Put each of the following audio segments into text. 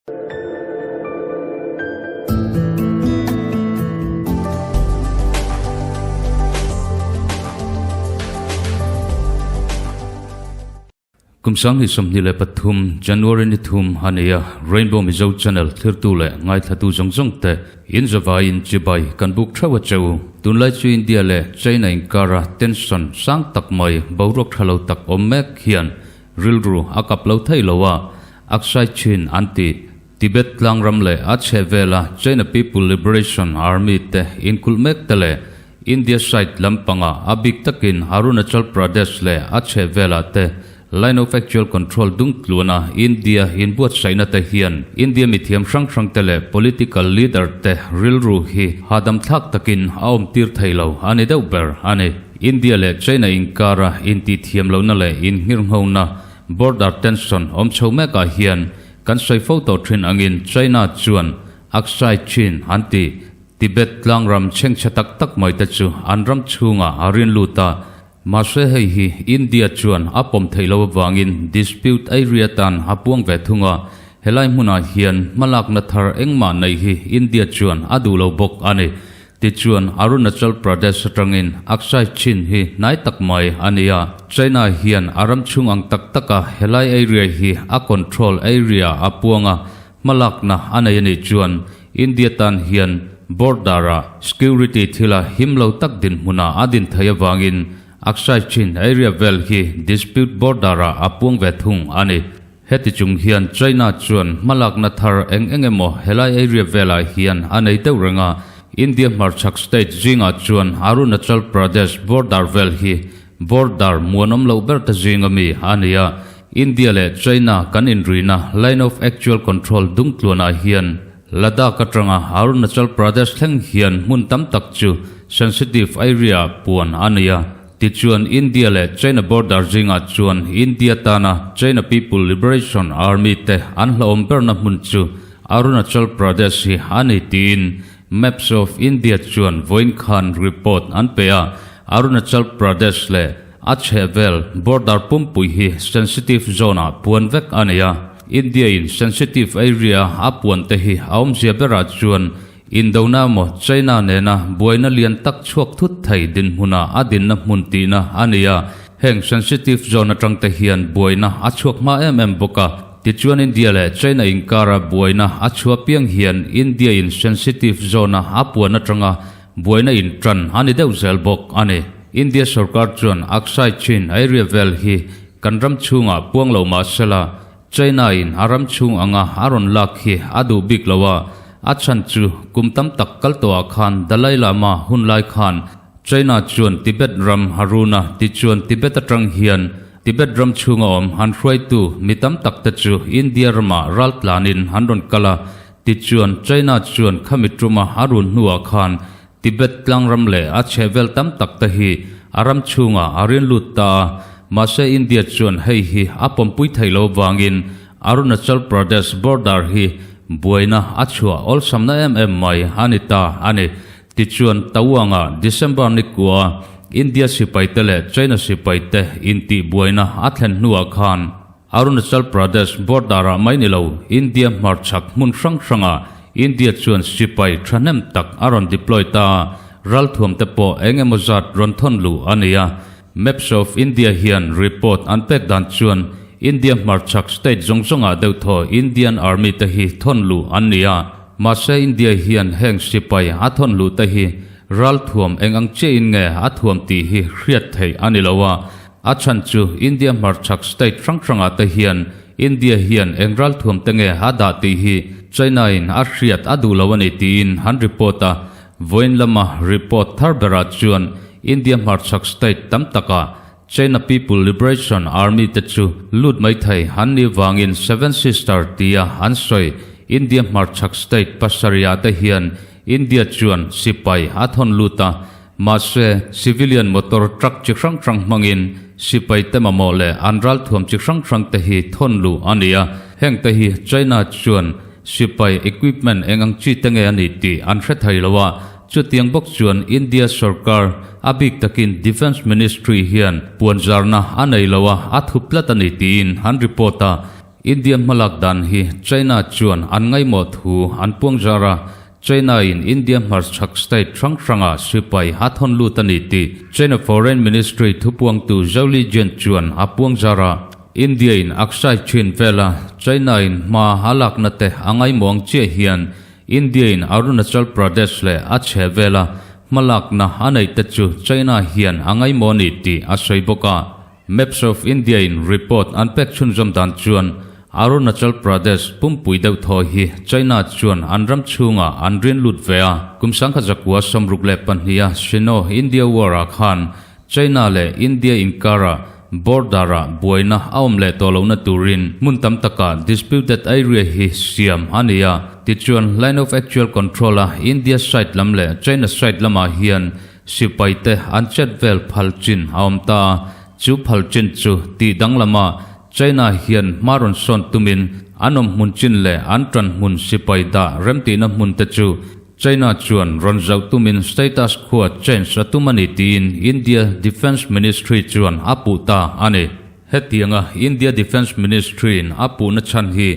Kum 2023 January ni thum a nei a, Rainbow Mizo Channel thlirtu leh ngaithlatu zawng zawng te in zavaiin chibai kan buk theuh a che u. Tunlai chu India leh China inkara tension sang tak mai boruak tha lo tak awm mek hian rilru a kap lo thei lo a, Aksai Chin an ti. Tibet tlangram leh a chhehvela China People Liberation Army te inkulh mek te leh India side lampangah a bik takin Arunachal Pradesh leh a chhehvelah te Line of Actual Control dung tluana India inbuatsaihna te hian India mithiam hrang hrang te leh political leader te rilru hi hahdam thlak takin a awmtir thei lo a ni deuh ber a ni. India leh China inkara intihthiam lohna leh inngirnghona border tension awm chho mekah hian kan sawi fo tawh thin angin China chuan Aksai Chin an ti. Tibet tlangram chhengchhe tak tak mai te chu an ram chhungah a rin lut a, mahse hei hi India chuan a pawm theih loh avangin dispute area tan a puang ve thung a, helai hmunah hian hmalakna thar engmah nei hi India chuan a duh lo bawk a ni. Tichuan Arunachal Pradesh atangin Aksai Chin hi hnai tak mai a ni a, China hian a ram chhung ang tak taka helai area hi a control area a puang a, Hmalakna a nei a nih chuan India tan hian border-ah security thila him lo tak dinhmunah a din theih avangin Aksai Chin area vel hi dispute border-ah a puang ve thung a ni. Heti chung hian China chuan hmalakna thar eng eng emaw helai area velah hian a nei deuh reng a, India hmarchhak state zingah chuan Arunachal Pradesh border vel hi border muanawm loh ber te zinga mi a ni a, India leh China kan inruihna Line of Actual Control dungtluanah hian Ladakh atanga Arunachal Pradesh thleng hian hmun tam tak chu sensitive area puan a nei a. Tichuan India leh China border zingah chuan India tana China People Liberation Army te an hlauhawm berna hmun chu Arunachal Pradesh hi a ni tiin Maps of India chuan vawiin khan report an pe a. Arunachal Pradesh leh A chhehvel border pumpui hi sensitive zone ah puan vek a nei a, India in sensitive area a puan te hi a awmzia berah chuan Indona emaw China nena buaina lian tak chhuak thut thei dinhmuna a dinna hmun tihna a ni a, heng sensitive zone atang te hian buaina a chhuak hma em em bawk a, tichuan India leh China inkara buaina a chhuah piang hian India in sensitive zone a a puan atanga Buaina in tan a ni deuh zel bawk a ni. India sorkar chuan Aksai Chin area vel hi kan ram chhungah puang lo mah sela, China in a ram chhung anga a rawn lak hi a duh bik lo a, a chhan chu kum tam tak kal tawhah khan Dalai Lama hun lai khan China chuan Tibet ram a run a, tichuan Tibet atang hian Tibet ram chhunga awm an hruaitu mi tam tak te chu India ramah ral tlanin an rawn kal a, Tichuan, China chuan khami tuma a run hnuah khan Tibet tlangram leh a chhehvel tam tak te hi a ram chhungah a rin lut ta a, mahse India chuan hei hi a pawmpui thei lo vangin Arunachal Pradesh border hi buaina a chhuah awlsamna em em mai a ni ta a ni. Tichuan, Tawanga December ni kua India sipaite leh China sipaite intihbuaina a thlen hnuah khan, Arunachal Pradesh border-ah mai ni lo, India hmarchhak hmun hrang hrangah India chuan sipai thahnem tak a rawn deploy ta a, ralthuam te pawh eng emaw zat rawn thawn luh a ni a. Maps of India hian report an pek dan chuan India hmarchhak state zawng zawngah deuhthaw Indian Army te hi thawn luh an ni a, mahse India hian heng sipai a thawn luh te hi ralthuam eng ang chiahin nge a thuam tih hi hriat theih a ni lo a, A chhan chu India hmarchhak state hrang hrangah te hian India hian eng ralthuam te nge a dah tih hi China in a hriat a duh lo a ni tiin an report a. Vawiin lama report thar berah chuan India hmarchhak state tam takah China People Liberation Army te chu lut mai thei an nih vangin Seven Sister tia an sawi India hmarchhak state pasarihah te hian India chuan sipai a thawn lut a. Mahse, civilian motor truck chi hrang hrang hmangin sipai te mamawh leh an ralthuam chi hrang hrang te hi thawn luh a ni a, heng te hi China chuan sipai equipment eng ang chi te nge a ni tih an hre thei lo a, chutiang bawk chuan India sorkar, a bik takin Defence Ministry hian puanzarna a nei lo a, a thup tlat a ni tiin an report a. India hmalak dan hi China chuan an ngaihmawh thu an puang zar a, China in India hmarchhak state hrang hranga sipai a thawn lut a ni tih China Foreign Ministry thupuangtu Zhao Lijian chuan a puang zar a. India in Aksai Chin vela China in hma a lakna te a ngaihmawh ang chiah hian India in Arunachal Pradesh leh a chhe vela hmalakna a neih te chu China hian a ngaihmawh a ni tih a sawi bawk a. Maps of India in report an pek chhunzawm dan chuan Arunachal Pradesh pumpui deuh thaw hi China chuan an ram chhungah an rin lut ve a. Kum 1962 a Sino-India War ah khan China leh India inkarah border-ah buaina a awm leh tawh lohna turin hmun tam takah disputed area hi siam a ni a. Tichuan, Line of Actual Control-a India side lam leh China side lamah hian sipaite an chet vel phal chin a awm ta a, chu phal chin chu tih danglama China hian hma rawn sawn tumin an awm hmun chin leh an tan hmun sipai dah remtihna hmun te chu China chuan rawn zauh tumin status quo change a tum a ni tiin India Defence Ministry chuan a puh ta a ni. Hetianga India Defence Ministry-in a puhna chhan hi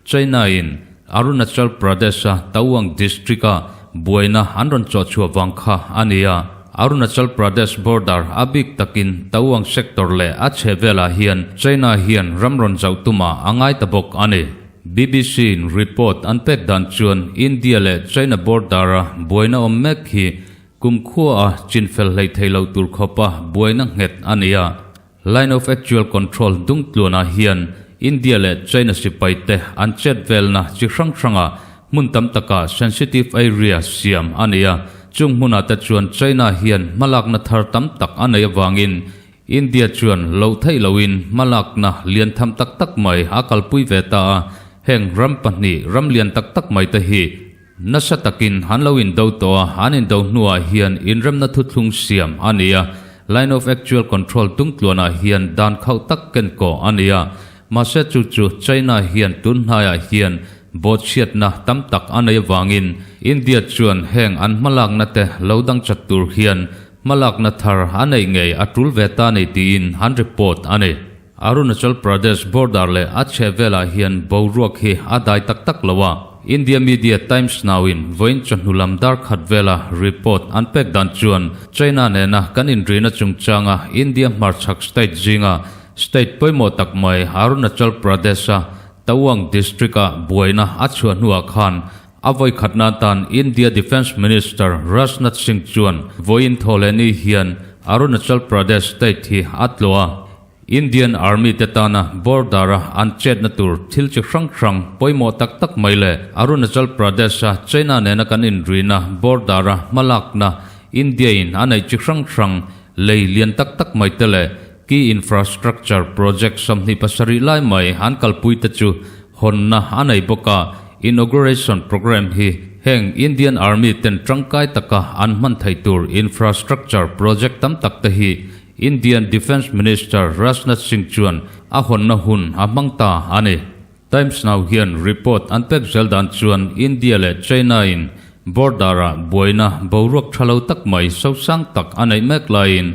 China-in Arunachal Pradesh-a Tawang district-a buaina an rawn chawhchhuah vang kha a ni a. Arunachal Pradesh border a bik takin Tawang sector leh a chhehvelah hian China hian ram rawn zauh tumah a ngai ta bawk a ni. BBC-in report an pek dan chuan India leh China border-a buaina awm mek hi kumkhua-a chinfel hleih theih loh tur khawpa buaina nghet a ni a. Line of Actual Control dungtluanah hian India leh China sipaite an chet velna chi hrang hranga hmun tam takah sensitive area siam a ni a. Chung hmunah te chuan China hian hmalakna thar tam tak a nei avangin India chuan loh theih lohin hmalakna lian tham tak tak mai a kalpui ve ta a, heng ram pahnih ram lian tak tak mai te hi nasa takin an lo indo tawh a, an indo hnuah hian inremna thuthlung siam a ni a, Line of Actual Control tungtluanah hian dan khauh tak ken kawh a ni a, mahse chu chu China hian tun hnaiah hian bawhchhiatna tam tak a nei avangin India chuan heng an hmalakna te lo dang chat tur hian Hmalakna thar a neih ngei a tul ve ta ni tiin an report a ni. Arunachal Pradesh border leh a chhehvelah hian boruak hi a dai tak tak lo a. India media Times Now-in vawiin chawhnu lam dar khat vela report an pek dan chuan China nena kan inrina chungchanga India hmarchhak state zinga state pawimawh tak mai Arunachal Pradesh-a Tawang district-a buaina a chhuah hnuah khan A vawikhatna atan India Defence Minister Rajnath Singh chuan vawiin thawhlehni hian Arunachal Pradesh state hi a tlawh a, Indian Army te tana border-a an chetna tur thil chi hrang hrang pawimawh tak tak mai leh Arunachal Pradesh-a China nena kan inrina border-a hmalakna India-in a neih chi hrang hrang lei lian tak tak mai te leh key infrastructure project 27 lai mai an kalpui te chu Hawnna a nei bawk a, inauguration programme hi heng Indian Army ten tangkai taka an hman theih tur infrastructure project tam tak te hi Indian Defence Minister Rajnath Singh chuan a hawnna hun a hmang ta a ni. Times Now hian report an pek zel dan chuan India leh China in border ah buaina boruak tha lo tak mai sosang tak a neih mek laiin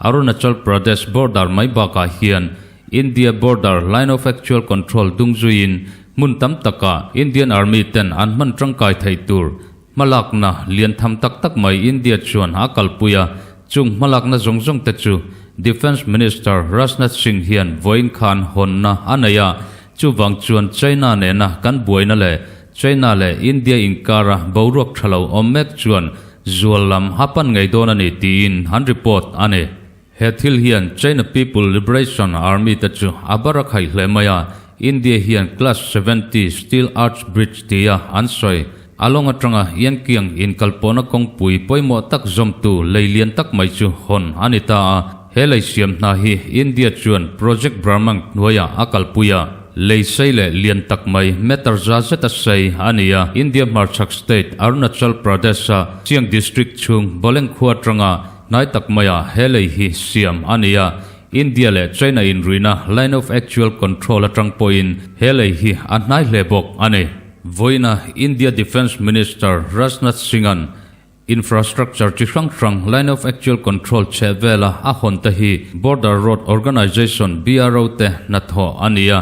Arunachal Pradesh border mai bakah hian India border Line of Actual Control dung zuiin hmun tam takah Indian Army ten an hman tangkai theih tur hmalakna lian tham tak tak mai India chuan a kalpui a, chung hmalakna zawng zawng te chu Defence Minister Rajnath Singh hian vawiin khan hawnna a nei a, chuvang chuan China nena kan buaina leh China leh India inkara boruak tha lo awm mek chuan zual lam a pan ngei dawn a ni tiin an report a ni. He thil hian China People Liberation Army te chu a bar a khaih hle mai a, India hian Class 70 Steel Arch Bridge tia an sawi. A lawng atanga Yankiang inkalpawhna kawngpui pawimawh tak zawmtu lei lian tak mai chu hawn a ni ta a, he lei siam hna hi India chuan Project Brahmank hnuaiah a kalpui a, lei sei leh lian tak mai meter za zeta sei a ni a, India hmarchhak state Arunachal Pradesh-a Chiang district chhung Boleng khua atanga Hnai tak maiah he lei hi siam a ni a, India leh China inruina Line of Actual Control atang pawhin he lei hi a hnai hle bawk a ni. Vawiina India Defence Minister Rajnath Singh-a'n infrastructure chi hrang hrang Line of Actual Control chheh vela a hawn te hi Border Road Organisation, BRO, te hnathawh a ni a.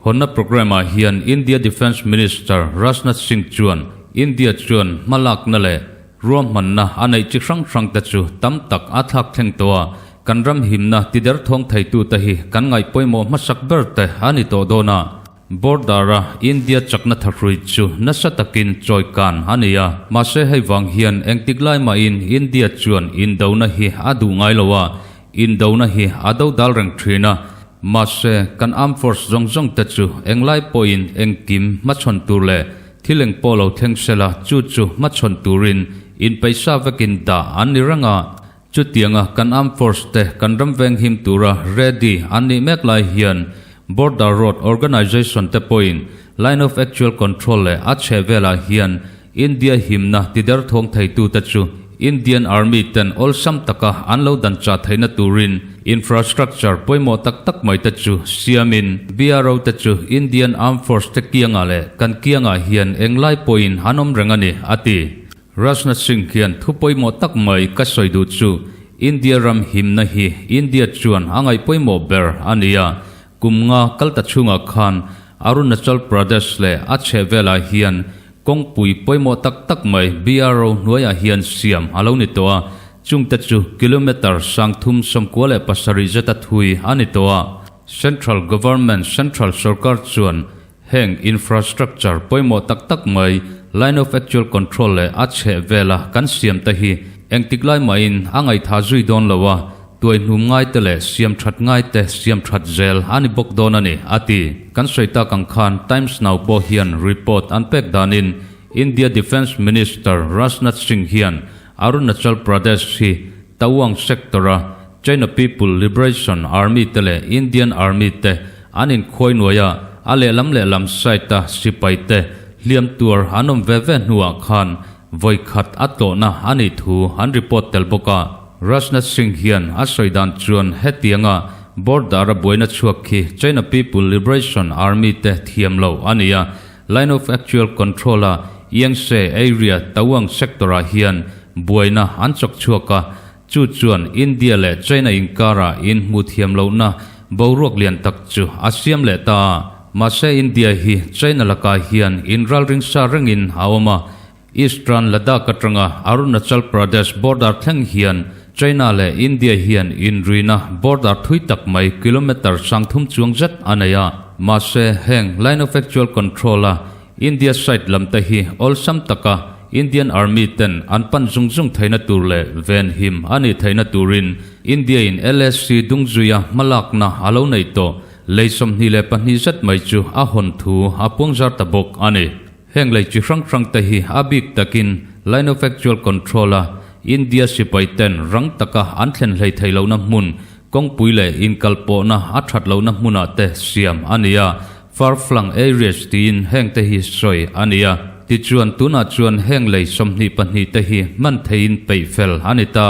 Hawnna programme-ah hian India Defence Minister Rajnath Singh chuan India chuan hmalakna leh ruahmanna a neih chi hrang hrangte chu tam tak a thlak thleng tawh a, kan ram himna tiderthawng theitute hi kan ngaih pawimawh hmasak ber te a ni tawh dawn a. Border-a India chakna thahrui chu nasa takin chawikan a ni a, mahse hei vang hian engtik lai mahin India chuan indona hi a duh ngai lo a, indona hi a dodal reng thin a, mahse kan armed force zawng zawng te chu englai pawhin engkim hmachhawn tur leh thil engpawh lo thleng sela chu chu hmachhawn turin inpeihsa vekin dah an ni reng a. Chutianga kan Armed Force te kan ram venghim tura ready an nih mek lai hian Border Road Organisation te pawhin Line of Actual Control leh a chheh velah hian India himna tiderthawng theitute chu Indian Army ten awlsam taka an lo dan chah theihna turin infrastructure pawimawh tak tak mai te chu siamin BRO te chu Indian Armed Force te kiangah leh kan kiangah hian englai pawhin an awm reng a ni, a ti. Rajnath Singh hian thu pawimawh tak mai ka sawi duh chu India ram himna hi India chuan a ngaih pawimawh ber a ni a, kum nga kal ta chhungah khan Arunachal Pradesh leh a chhehvelah hian kawngpui pawimawh tak tak mai BRO hnuaiah hian siam a lo ni tawh a, chungte chu kilometre 397 zeta thui a ni tawh a. Central Government, Central Sorkar chuan Heng infrastructure pawimawh tak tak mai Line of Actual Control leh a chheh vela kan siam te hi engtik lai mahin a ngaihthah zui dawn lo a, tuai hnum ngai te leh siam that ngai te siam that zel a ni bawk dawn a ni, a ti. Kan sawi tak ang khan Times Now pawh hian report an pek danin India Defence Minister Rajnath Singh hian Arunachal Pradesh hi Tawang sector-a China People Liberation Army te leh Indian Army te an inkhuai nuai a, a lehlam lehlam side-a sipai te hliam tuar an awm ve ve hnuah khan vawi khat a tlawhna a nih thu an report tel bawk a. Rajnath Singh hian a sawi dan chuan hetianga border-a buaina chhuak khi China People Liberation Army te thiam lo a ni a, Line of Actual Control-a Yangtze area Tawang sector-ah hian buaina an chawk chhuak a, Chu chuan India leh China inkarah inhmu thiam lohna boruak lian tak chu a siam leh ta a. Mahse India hi China lakah hian inralring sa rengin a awm a. Eastern Ladakh atanga Arunachal Pradesh border thleng hian China leh India hian inrina border thui tak mai kilometre 3000 chuang zet a nei a. Mahse heng Line of Actual Control-a India side lam te hi awlsam taka Indian Army ten an pan zung zung theihna tur leh venhim a nih theihna turin India in LAC dungzuia hmalakna a lo neih tawh lei 22 zet mai chu a hawn thu a puangzar ta bawk a ni. Heng lei chi hrang hrang te hi a bik takin Line of Actual Control a India sipai ten rang taka an thlen hlei theih lohna hmun kawngpui leh inkalpawhna a that lohna hmunah te siam a ni a, Far flung areas tiin heng te hi sawi a ni a, tichuan tunah chuan heng lei 22 te hi hman theihin peih fel a ni ta.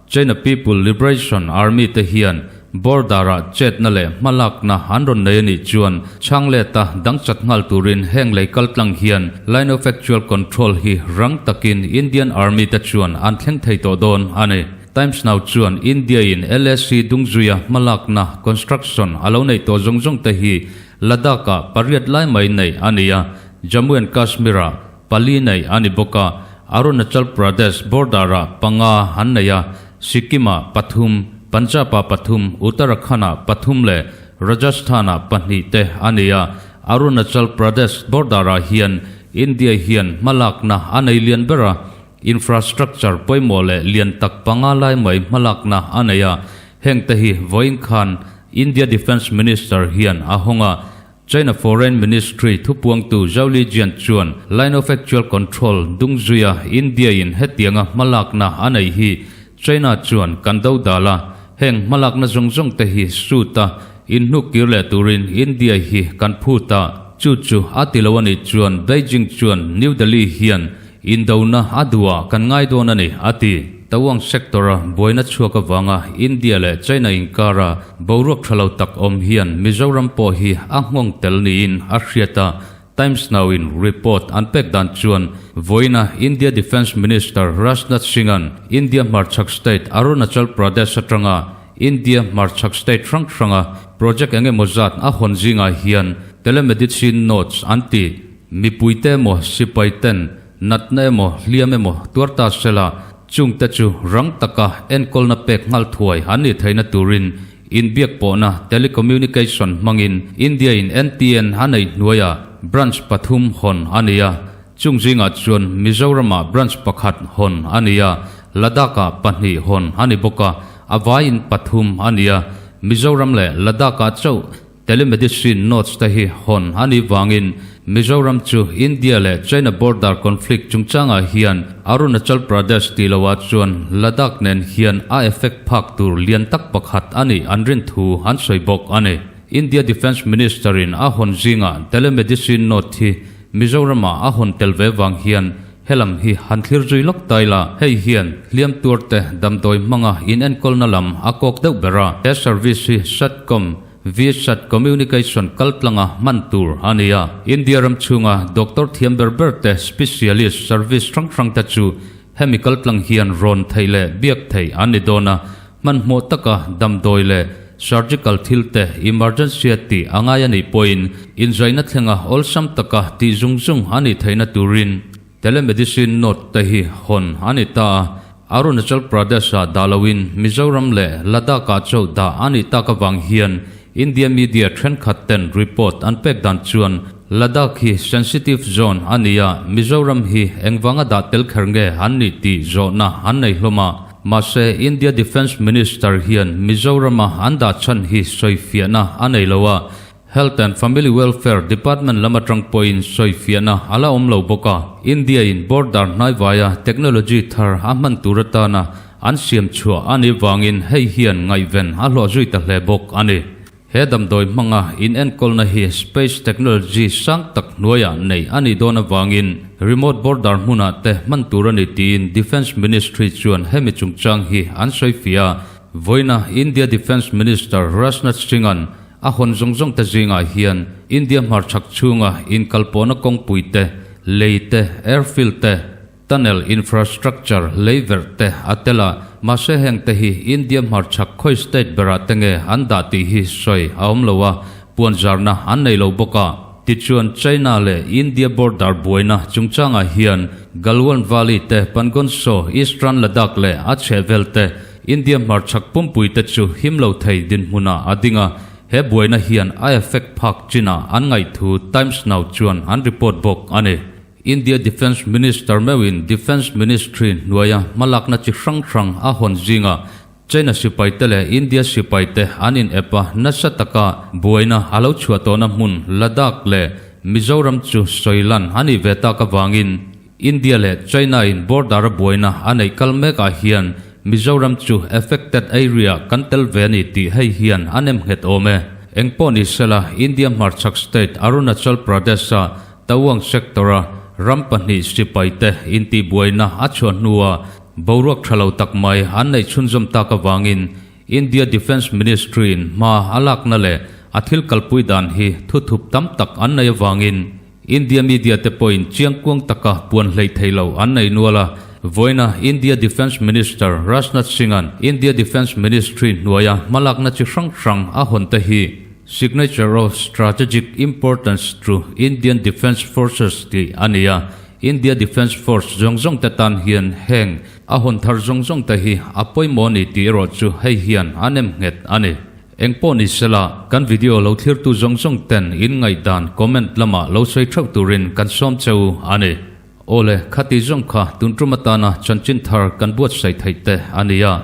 China People Liberation Army te hian border-ah chetna leh hmalakna an rawn nei a nih chuan chhang leta dang chat nghal turin heng lei kaltlang hian Line of Actual Control hi rang takin Indian Army te chuan an thleng thei tawh dawn a ni. Times Now chuan India-in LAC dungzuia hmalakna, construction, a lo neih tawh zawng zawng te hi Ladakh-ah pariat lai mai neih a ni a, Jammu and Kashmir-ah pali neih a ni bawk a, Arunachal Pradesh border-ah panga an nei a, Sikkim-ah pathum, Punjab-ah pathum, Uttarakhand-ah pathum leh Rajasthan-ah pahnih te a ni a, Arunachal Pradesh border-ah hian India hian hmalakna a nei lian ber a, Infrastructure pawimawh leh lian tak panga lai mai hmalakna a nei a, heng te hi vawiin khan India Defence Minister hian a hawng a. China Foreign Ministry thupuangtu Zhao Lijian chuan Line of Actual Control dungzuia India-in hetianga hmalakna a nei hi China chuan kan do dal a, heng hmalakna zawng zawng te hi suit a inhnuk kir leh turin India hi kan phut a, chu chu a ti lo a nih chuan Beijing chuan New Delhi hian Indona a duhah kan ngai dawn a ni, a ti. Tawang sector-a buaina chhuak avanga India leh China inkara boruak tha lo tak awm hian Mizoram pawh hi a nghawng tel niin a hriat a, Times Now-in report an pek dan chuan vawiina India Defence Minister Rajnath Singh-a'n India hmarchhak state Arunachal Pradesh atanga India hmarchhak state hrang hranga project eng emaw zat a hawn zingah hian. Telemedicine nodes an tih mipuite emaw sipai ten natna emaw hliam emaw tuar ta sela chungte chu rang taka enkawlna pek nghal thuai an nih theihna turin inbiak pawhna telecommunication hmangin India in NTN a neih hnuaiah branch pathum hawn a ni a. Chung zingah chuan Mizoramah branch pakhat hawn a ni a, Ladakh-ah pahnih hawn a ni bawk a, a vaiin pathum a ni a. Mizoram leh Ladakh-ah chauh telemedicine nodes te hi hawn a nih vangin Mizoram chu India leh China border conflict chungchangah hian Arunachal Pradesh tih loah chuan Ladakh nen hian a effect phak tur lian tak pakhat a nih an rin thu an sawi bawk a ni. India Defence Minister-in a hawn zingah telemedicine node hi Mizoramah a hawn tel ve vang hian helam hi han thlir zui lawk ta ila, hei hian hliam tuarte damdawi hmanga inenkawlna lam a kawk deuh ber a, he service hi Satcom, VSAT communication kaltlanga hman tur a ni a. India ram chhunga doctor thiam ber ber te specialist service hrang hrang te chu hemi kaltlang hian rawn theih leh biak theih an ni dawn a, Hmanhmawh taka damdawi leh surgical thil te emergency a tih a ngai a nih pawhin inzaina thlenga awlsam taka tih zung zung a nih theihna turin telemedicine note te hi hawn a ni ta a. Arunachal Pradesh-ah dah loin Mizoram leh Ladakh-ah chauh dah a nih tak avang hian India media thenkhat ten report an pek dan chuan Ladakh hi sensitive zone a ni a, Mizoram hi engvanga dah tel kher nge an nih tih zawhna an nei hlawm a. Mahse, India Defence Minister hian Mizoram-a an dah chhan hi sawifiahna a nei lo a, Health and Family Welfare Department lam atang pawhin sawifiahna a la awm lo bawk a. India-in border hnaivaia technology thar a hman tur atana an siam chhuah a nih vangin hei hian ngaihven a hlawh zui ta hle bawk a ni. He damdawi hmanga inenkawlna hi space technology sang tak hnuaiah neih a nih dawn avangin remote border hmunah te hman tur a ni tiin Defence Ministry chuan hemi chungchang hi an sawi fiah a. Vawiina India Defence Minister Rajnath Singh-a'n a hawn zawng zawng te zingah hian India hmarchhak chhunga inkalpawhna kawngpui te, lei te, airfield te, Tunnel infrastructure lei verh te a tel a, mahse heng te hi India hmarchhak khawi state berah te nge an dah tih hi sawi a awm lo a, puanzarna an nei lo bawk a. Tichuan China leh India border buaina chungchangah hian Galwan Valley te, Pangonso, Eastern Ladakh leh a chhehvel te India hmarchhak pumpui te chu him lo thei dinhmunah a ding a, he buaina hian a effect phak chinah an ngaihthu Times Now chuan an report bawk a ni. India Defence Minister meuhin Defence Ministry hnuaia hmalakna chi hrang hrang a hawn zingah China sipaite leh India sipaite an in ep a, nasa taka buaina a lo chhuah tawhna hmun Ladakh leh Mizoram chu sawi lan a nih ve tak avangin India leh China in border a buaina a neih kal mek ah hian Mizoram chu affected area kan tel ve a ni tih hei hian a nem nghet awm e. Engpawh ni sela India hmarchhak state Arunachal Pradesh-a Tawang sector-a ram pahnih sipaite intihbuaina a chhuah hnua boruak tha lo tak mai an neih chhunzawm tak avangin India Defence Ministry-in hma a lakna leh a thil kalpui dan hi thuthup tam tak an nei avangin India media te pawhin chiangkuang taka puan hleih theih loh an nei nual a. Vawiina India Defence Minister Rajnath Singh-a'n India Defence Ministry hnuaia hmalakna chi hrang hrang a hawn te hi Signature of Strategic Importance to Indian Defence Forces tih a ni a, India Defence Force zawng zawng te tan hian heng a hawn thar zawng zawng te hi a pawimawh a ni tih erawh chu hei hian a nem nghet a ni. Engpawh ni sela, kan video lo thlirtu zawng zawng ten in ngaihdan comment lamah lo sawi theuh turin kan sawm che u a ni. Awle, khati zawng kha tun tum atana chanchin thar kan buatsaih theih te a ni a.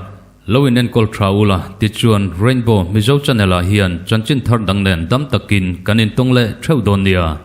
Lo in enkawl tha ula, tichuan Rainbow Mizo Channel ah hian chanchin thar dang nen dam takin kan intawng leh theuh dawn nia.